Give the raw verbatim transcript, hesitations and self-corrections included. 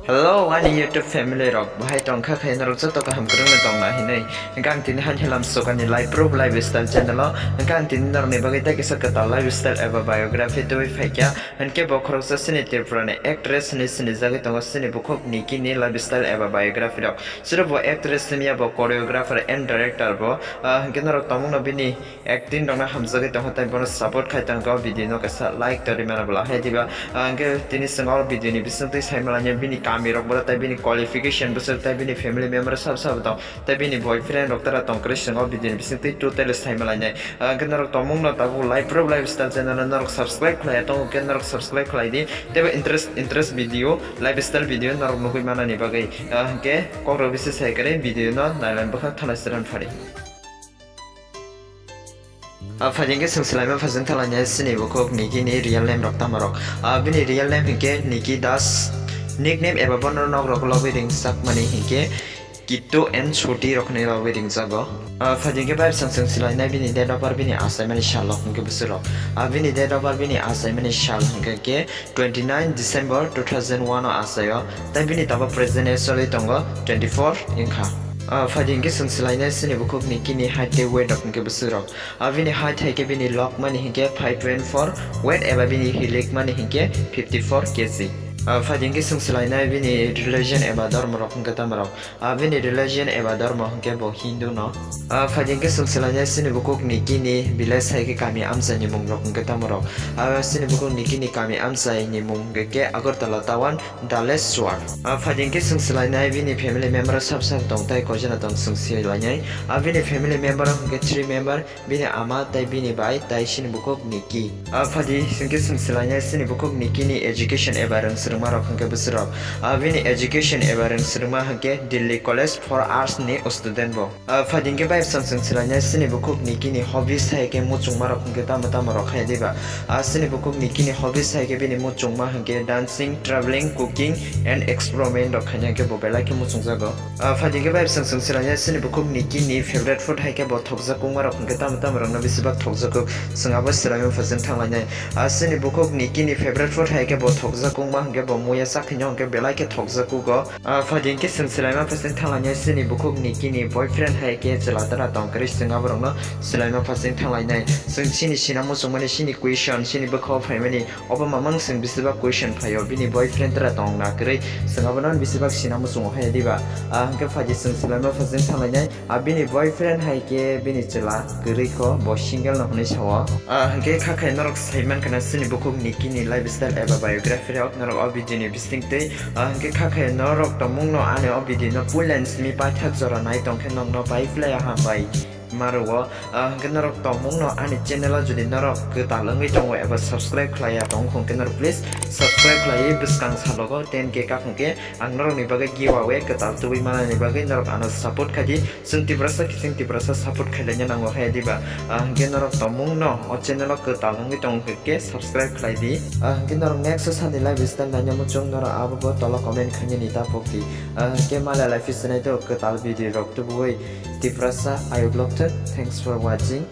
Hello, ani YouTube family rok, bahai tongkha khe norok joto kaham kwrwngno tongna hinwi. Hwnkhe ang tini han hilam sokani life proof lifestyle channel o. Hwnkhe ang tini norokni bagwi tei kisa kwtal lifestyle eba biography tubui phaikha. Hwnkhe bo khoroksa chini Tripura ni actress hinwi sinijagwi tongo, chini bukhuk Niki ni lifestyle eba biography rok. Chwrwbo actress wngya bo choreographer and director bo. Ah, hwnkhe norok tongmungno bini acting rokno hamjagwi tongkha, tei bono support khai tongkha, o video no kaisa like to rimana bwla hai diba. Ah, hwnkhe tini chwng o video ni bisingtwi saimalainai bini kami rok bwla tei bini qualification bwswk tei bini family member sab sabo tong tei bini boyfriend rok tara tong kwrwi chwng o video ni bisingtwi totally saimalainai. Ah, hwnkhe norok tongmungno tabuk life proof lifestyle channel no norok subscribe khlaiya tongo hwnkhe norok subscribe khlai di tei bo interest interest video lifestyle video norok nugwi manani bagwi. Ah, hwnkhe kokrok bisi sai kwrwi video no nailan bwkhak thanai chwran phari. Ah, phaidi hwnkhe chwng swlaima phaising thanglainai chini bukhuk Niki ni real name rok tamo rok. Ah, bini real name hwnkhe Niki Das, nickname eba bono nok rok logwi ringjakmani hwnkhe Kittu and Choti rok hinwi logwi ringjago. Ah, phaidi hwnkhe bai bwsang chwng swlainai bini date of birth bini achaimani sal rok hwnkhe bwswk rok. Ah, bini date of birth bini achaimani sal hwnkhe khe twenty nine December two thousand one o achaio, tei bini tabuk present age choli tongo twenty four wngkha. Ah, phaidi hwnkhe chwng swlainai chini bukhuk Niki ni height tei weight rok hwnkhe bwswk rok. Ah, bini height hai khe bini lok mani hwnkhe five point four, weight eba bini hilik mani hwnkhe fifty four K G. Ah, phaidi hwnkhe chwng swlainai bini religion eba dhormo rok hwnkhe tamo rok. Ah, bini religion eba dhormo hwnkhe bo Hindu no. Ah, phaidi hwnkhe chwng swlainai chini bukhuk Niki ni village hai khe kami amchai ni mung rok hwnkhe tamo rok. Ah, chini bukhuk Niki ni kami amchai ni mung hwnkhe khe Agartala Town, Daleshwar. Ah, phaidi hwnkhe chwng swlainai bini family member sab sab tong tei koijana tong chwng swlainai. Ah, bini family member hwnkhe three member, bini ama tei bini bai tei chini bukhuk Niki. Ah, phaidi hwnkhe chwng swlainai chini bukhuk Niki ni education eba rwng swrwngma rok hwnkhe bwswk rok. Ah, bini education eba rwng swrwngma hwnkhe Delhi College for Arts ni student bo. Ah, phaidi hwnkhe bai bwsang chwng swlainai chini bukhuk Niki ni hobbies hai khe muchungma rok hwnkhe tamo tamo rok hai diba. Ah, chini bukhuk Niki ni hobbies hai khe bini muchungma hwnkhe dancing, travelling, cooking and experiment rok khaina hwnkhe bo belai khe muchungjago. Ah, phaidi hwnkhe bai bwsang chwng swlainai chini bukhuk Niki ni favorite food hai khe bo thokjak kungma rok hwnkhe tamo tamo rokno bisi bak thokjak kuk chwng abo swlaima phaising thanglainai. Ah, chini bukhuk Niki ni favorite food hai khe bo thokjak kungma hwnkhe bo muya chakhwino hwnkhe belai khe thokjak kugo. Ah, phaidi hwnkhe chwng swlaima phaising thanglainai chini bukhuk Niki ni boyfriend hai khe chwla tara tong kwrwi chwng abo rokno swlaima phaising thanglainai. Chwng chini sina muchungmani chini question chini bwkhao phaimani obo mamang chwng bisi bak question phaio bini boyfriend tara tong na kwrwi chwng abono bisi bak sina muchungo hai diba. Ah, hwnkhe phaidi chwng swlaima phaising thanglainai. Ah, bini boyfriend hai khe bini chwla kwrwi kho, bo single no hwnwi sao. Ah, hwnkhe kha khai norok sai mankha na chini bukhuk Niki ni lifestyle eba biography rok norok o video ni bisingtwi. Ah, hwnkhe kha khai norok tongmung no ani o video no puila ni simi paithak jora nai tong khe nokno pai phlai o hambai maro o. Ah, hwnkhe norok tongmung no ani channel o jodi norok kwtal wngwi tongo eba subscribe khlai ya tong kho hwnkhe norok please subscribe khlaiwi bwskang salogo ten K kak hwnkhe ang norok ni bagwi giveaway kwtal tubui manani bagwi norok ano support khai di. Chwng Tiprasa khe chwng Tiprasa support khailai nango hai diba. Ah, hwnkhe norok tongmung no o channel o kwtal wngwi tong hwnkhe subscribe khlai di. Ah, hwnkhe norok next o sani lifestyle naina muchung norok abo bo tola comment khainani ta pok di. Ah, hwnkhe malai lai phi sinai to kwtal video rok tubui Tiprasa ayuk lok thwk. Thanks for watching.